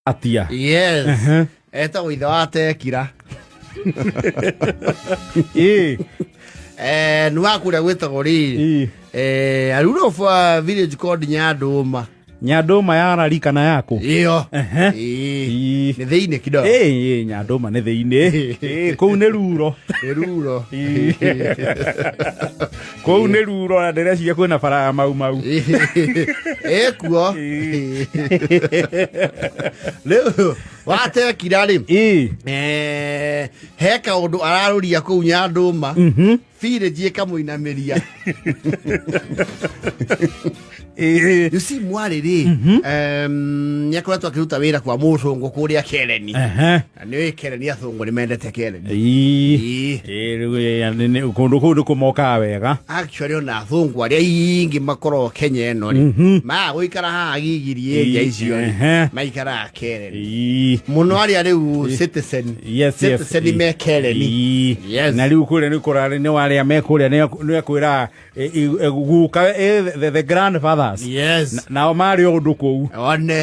Atia. Yes. Etagwo ithe wa Tekira. Eh, nĩ wa kũrĩa gwĩtagwo rĩrĩ. Eh, a rural of a village called Nyandũma. Nyandũma ya rari kana yaku? Ĩyo. Ĩĩ. Nĩ thĩinĩ kidogo. Ĩ, Nyandũma nĩ thĩinĩ. Ĩ, kũu nĩ ruro. Nĩ ruro. Kũu nĩ ruro na ndĩreciria kwĩna bara ya Mau Mau. Ĩ kuo. Rĩu watekira rĩ. Eh, he kaũndũ ararũria kũu Nyandũma. Village ĩkamũinamĩria. You see mwarĩ rĩ, nĩ akoretwo akĩruta wĩra kwa mũcũngũ kũrĩa Kereni. Na nĩ ũĩ Kereni athũngũ nĩ mendete Kereni. Ĩ. Ĩ, rĩu, kũndũ kũu nĩ kũmokaga wega. Actually ona athũngũ arĩa aingĩ makoragwo Kenya ĩno rĩ, maga gũikara haha gigiri area icio rĩ, maikaraga Kereni. Mũno arĩa rĩu citizen. Yes. Citizen me Kereni. Yes. Na rĩu kũrĩa nĩ kũrarĩ nĩ warĩa me kũrĩa nĩ ekwĩra guka the grandfathers. Nao marĩ o ũndũ kũu. One.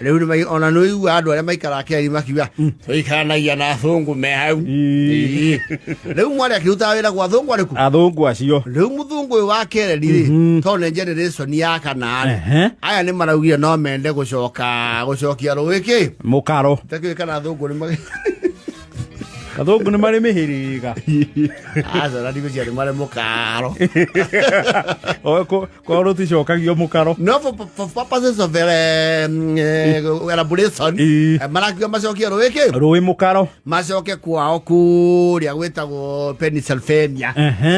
Rĩu nĩ ona nĩ ũiguaga andũ arĩa maikaraga Kereni makiuga tũikaranagia na athũngũ me hau. Rĩu mwarĩ akĩrutaga wĩra gwa athũngũ arĩkũ? Athũngũ acio. Rĩu mũthũngũ ũyũ wa Kereni rĩ, tondũ nĩ generation ya kana rĩ, aya nĩ maraugire no mende gũcoka gũcokia rũĩ kĩ Mũkaro. Itakĩũĩ kana athũngũ nĩ Athũngũ nĩ marĩ mĩhĩrĩga. Aca na ndigũcia nĩ marĩ mũkaro. O, kwao rũticokagio mũkaro. No for purposes of elaboration, marakiuga macokie rũĩ kĩ? Rũĩ mũkaro. Macoke kwao kũrĩa gwĩtagwo Pennsylvania.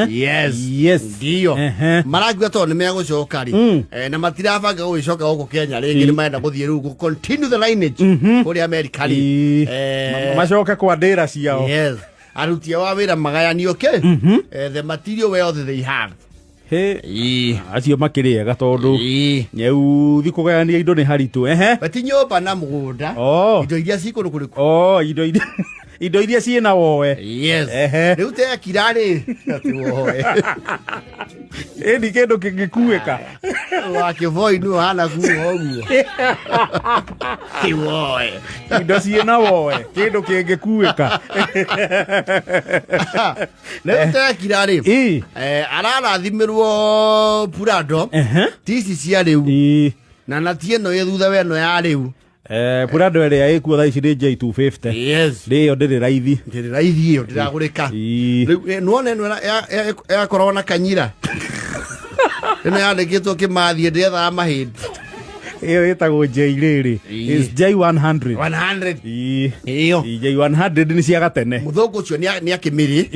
Yes. Ndio. Marakiuga tondũ nĩ megũcoka rĩ, na matirabanga gũgĩcoka gũkũ Kenya rĩngĩ, nĩ marenda gũthiĩ rĩu gũ continue the lineage kũrĩa America rĩ. Macoke kwa ndĩra ciao. Yes. Aruti ao a wĩra magayanio kĩ? The material wealth they have. He, acio makĩrĩ ega tondũ nyeuthi kũgayania indo nĩ haritũ. Ti nyũmba na mũgũnda. Indo iria ci kũndũ kũrĩkũ? Oh, indo iria ciĩna woe. Yes. Rĩu tekira rĩ, ti woe. Ĩni kĩndũ kĩngĩkuĩka. Wa kĩboi nĩ ũhana kuo ũguo. Ti woe. Indo ciĩna woe, kĩndũ kĩngĩkuĩka. Rĩu tekira rĩ, ararathimĩrwo Prado. Ti ici cia rĩu. Na ti ĩno ĩ thutha wa ĩno ya rĩu. Prado ĩrĩa ĩkuo thaa ici nĩ J250. Yes. Nĩ ĩyo ndĩrĩ raithi. Ndĩrĩ raithi ĩyo, ndĩragũrĩka. Rĩu nĩwona ĩno yakoragwo na kanyira. Ĩno yandĩkĩtwo Kĩmathi ndĩethaga mahĩndĩ. Ĩyo ĩtagwo J rĩrĩ. Is J100. 100. Ĩyo. J100 nĩ cia gatene. Mũthũngũ ũcio nĩ akĩmĩrĩ.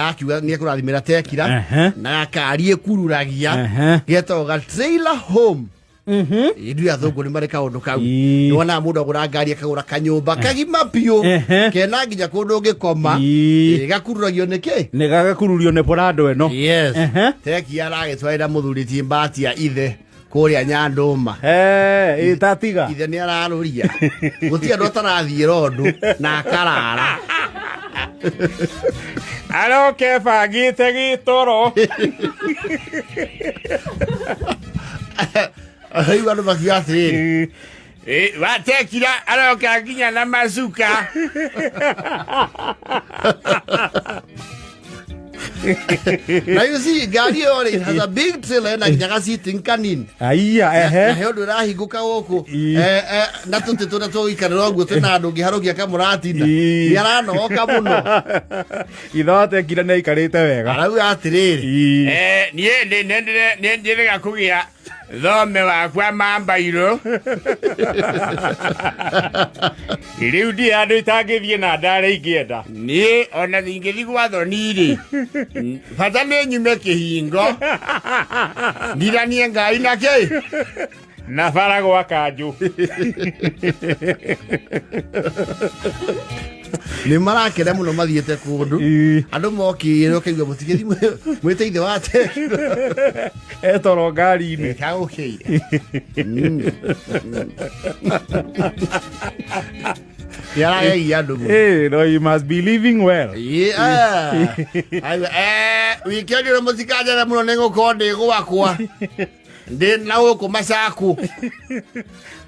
Akiuga nĩ ekũrathimĩra tekira. Na gakari ĩkururagia. Getagwo ga trailer home. Ithuĩ athũngũ nĩ marĩ kaũndũ kau. Nĩwonaga mũndũ agũra ngari akagũra kanyũmba kagima biũ. Kena nginya kũndũ ũngĩkoma. Gakururagio nĩ kĩ? Nĩ gagakururio nĩ Prado ĩno. Yes. Teki aragĩtwarĩra mũthuri ti mbati ya ithe kũrĩa Nyandũma. Ĩ tatiga. Ithe nĩ ararũria. Gũtirĩ andũ atarathiĩ rondo na akarara. Aroke bangĩte gĩtoro. Rĩu andũ makiuga atĩrĩrĩ, Watekira aroka nginya na macuka. Na you see ngari ĩyo rĩ, it has a big trailer na nginya ga seating kanini. Aiya, ehe. Na he ũndũ ĩrahingũka gũkũ. Na tũtĩ tũrĩa tũgũikarĩra ũguo twĩna andũ ũngĩharũkia kamũratina. Nĩ aranogoka mũno. Ithe watekira nĩ aikarĩte wega. Arauga atĩrĩrĩ. Niĩ nĩ njĩrĩga kũgĩa thome wakwa mambairũ. Rĩu ndirĩ handũ itangĩthiĩ na ndare ingĩenda. Niĩ ona ingĩthiĩ gwa thoni rĩ, bata nĩ nyume kĩhingo ndiranie Ngai na kĩ na bara gwa kanjũ. Nĩ marakena mũno mathiĩte kũndũ. Andũ mokĩire ũkaigua mũtigĩthi mwĩte ithe wa tekira. Etoro ngari-inĩ. Kagũkĩire. Nĩ aragegia andũ mũno. Hey, no, you must be living well. Yeah. Aiwa, wikendi ĩno mũtikanjere mũno nĩ ngũkorwo ndĩ gwakwa. Ndĩ na gũkũ Macaku.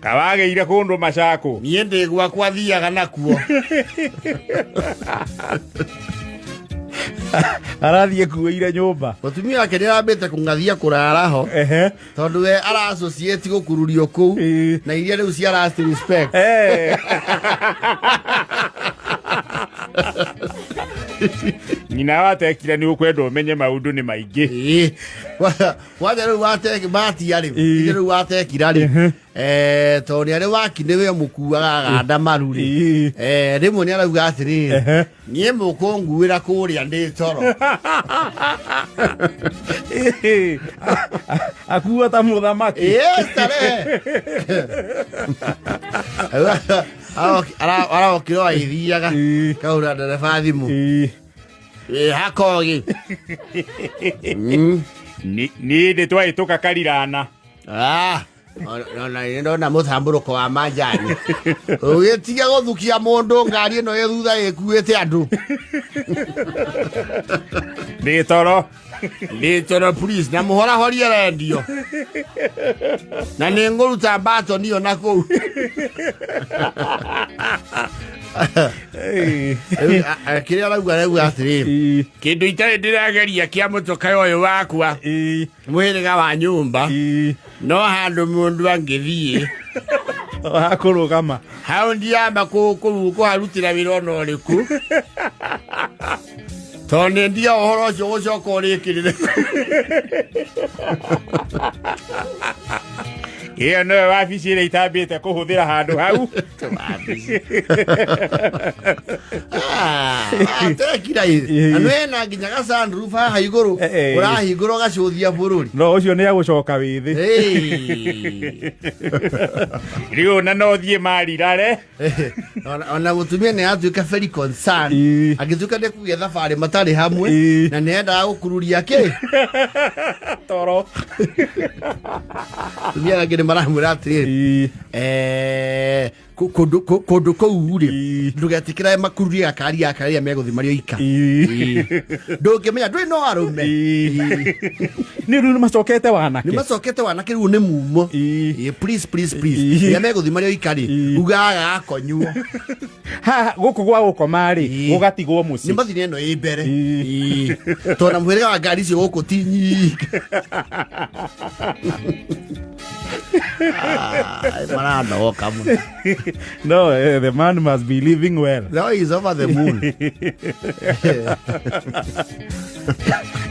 Kawagĩire kũndũ Macaku. Niĩ ndĩ gwakwa thiaga nakuo. Arathiĩ kuĩire nyũmba. Mũtumia wake nĩ arambĩte kũng'athia kũrara ho. Ehe. Tondũ we ara associate gũkururio kũu Ĩĩ. na iria rĩu cia last respect. Eh. Nyina watekire nĩ ũkwenda ũmenye maũndũ nĩ maingĩ. Ĩĩ. Wanja rĩu wateki matia rĩ. Ĩĩ. Ithe rĩu watekira rĩ. Eh, tondũ nĩ arĩ waki nĩwe mũkuaga aganda maru rĩ. Ĩĩ. Eh, rĩmwe nĩ arauga atĩrĩrĩ. Ehe. Niĩ mũkũnguĩra kũrĩa ndĩ toro. Ĩĩ. Akua ta mũthamaki. Ĩĩ, starehe. Arokire o agĩthiaga. Ĩĩ. Kahũra ndereba thimũ. Ĩĩ. Ĩ hakogi. Niĩ ndĩ twahĩtũka karirana. Ah, ona nĩ ndona mũtambũrũko wa manjani. Ũgĩtiga gũthukia mũndũ ngari ĩno ĩ thutha ĩkuĩte andũ. Ndĩ toro. Ndĩ toro please na mũhorahorie rendio. Na nĩ ngũruta mbatoni ĩyo na kũu. Ĩĩ. Rĩu, kĩrĩa arauga arauga atĩrĩrĩ. Ĩĩ. Kĩndũ itarĩ ndĩrageria kĩa mũtoka ũyũ wakwa. Ĩĩ. Mũhĩrĩga wa nyũmba. Ĩĩ. No handũ mũndũ angĩthiĩ. Hakũrũgama. Hau ndiamba kũharutĩra wĩra ona ũrĩkũ. Tondũ nĩ ndia ũhoro ũcio gũcoka ũrĩkĩrĩre. Ĩyo noyo wabici ĩrĩa itambĩte kũhũthĩra handũ hau. Ah, atekira ĩ. Na nĩ wena nginya ga sunroof haha igũrũ. Eh, eh. Ũrahingũra ũgacũthia bũrũri. No ũcio nĩ agũcoka wĩthĩ. Hey. Rĩu na no thiĩ marirare. Ona mũtumia nĩ atuĩka very concerned. Ĩĩ. Angĩtuĩka nĩ kũgĩa thabarĩ matarĩ hamwe Ĩĩ. na nĩ endaga gũkururia kĩ. Toro. Atumia angĩ nĩ maramwĩra atĩrĩrĩ. Ĩĩ. Eh, kũndũ kũu rĩ Ĩĩ. ndũgetĩkĩra makururie gakari gaka rĩrĩa megũthiĩ marĩ oika. Ĩĩ. Ndũngĩmenya ndũrĩ no arũme. Ĩĩ. Nĩ rĩu nĩ macokete wanake. Nĩ macokete wanake rĩu nĩ mumo. Ĩĩ. Ĩĩ, please please please. Ĩĩ. Rĩrĩa megũthiĩ marĩ oika rĩ Ĩĩ. ugaga gakonyuo. Haha gũkũ gwa gũkoma rĩ Ĩĩ. gũgatigwo Nĩ mũciĩ. mathire ĩno ĩ mbere. Ĩĩ. Ĩĩ. Tondũ na mũhĩrĩga wa ngari icio gũkũ ti nyingĩ. Ah, maranogoka mũno. No, the man must be living well. No, he's over the moon.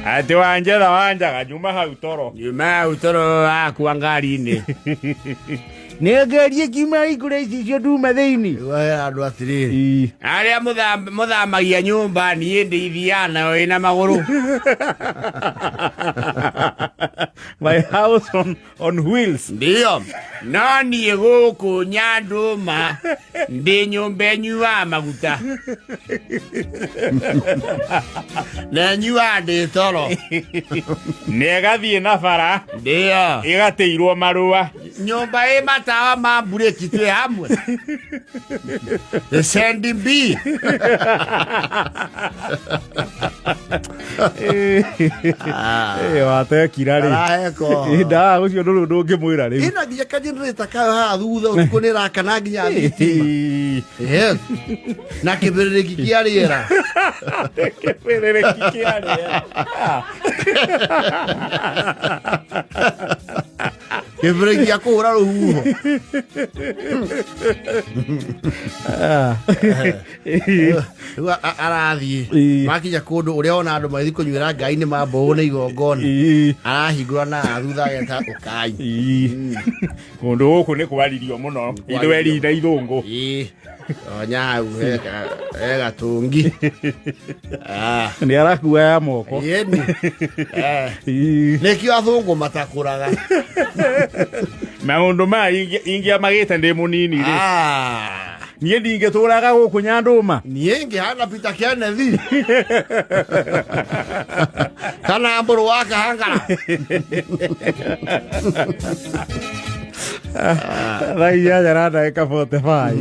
Atĩ wanjetha wanjaga nyuma hau toro. Nyuma hau toro wakwa ngari-inĩ. Nĩ ngerie kiuma ikũrĩa ici icio nduma thĩinĩ. Wera andũ atĩrĩrĩ. Ĩĩ. Arĩa mũthamagia nyũmba niĩ ndĩithiaga nayo ĩna magũrũ. My house on wheels. Ndiyo. No niĩ gũkũ Nyandũma ndĩ nyũmba ĩnyuaga maguta. Na ĩnyuaga ndĩ toro. Nĩ ĩgathiĩ na bara. Ndiyo. Ĩgatĩirwo marũa. Nyũmba ĩ matawa ma mburĩki twĩ hamwe. The Sandy B. Ĩĩ, watekira rĩ. Araheko. Ĩĩ, nda ũcio ndũrĩ ũndũ ũngĩmwĩra rĩu. Ĩna nginya ka generator kayo haha thutha ũtukũ nĩ ĩrakana nginya thitima. Ĩĩ. Yes. Na kĩbĩrĩrĩki kĩa rĩera. Kĩbĩrĩrĩki kĩa rĩera. Kĩbĩrĩrĩki gĩa kũhũra rũhuho. Rĩu arathiĩ. Ĩĩ. Makinya kũndũ ũrĩa ona andũ magĩthiĩ kũnyuĩra ngai-inĩ ma mbũũ na igongona. Ĩĩ. Arahingũra na thutha ageta ũkai. Ĩĩ. Kũndũ gũkũ nĩ kwaririo mũno. Ithweri na ithũngũ. Ĩĩ. Onya hau he gatũngi. Ah. Nĩ arakua ya moko. Ĩni. Ĩĩ. Nĩkĩo athũngũ matakũraga. Maũndũ maya ingĩamagĩte ndĩ mũnini rĩ. Ah. Niĩ ndingĩtũraga gũkũ Nyandũma. Niĩ ngĩhana Peter Kennedy. Kana Mbũrũ wa Kahangara. Thaa 8 na ndagĩka 45.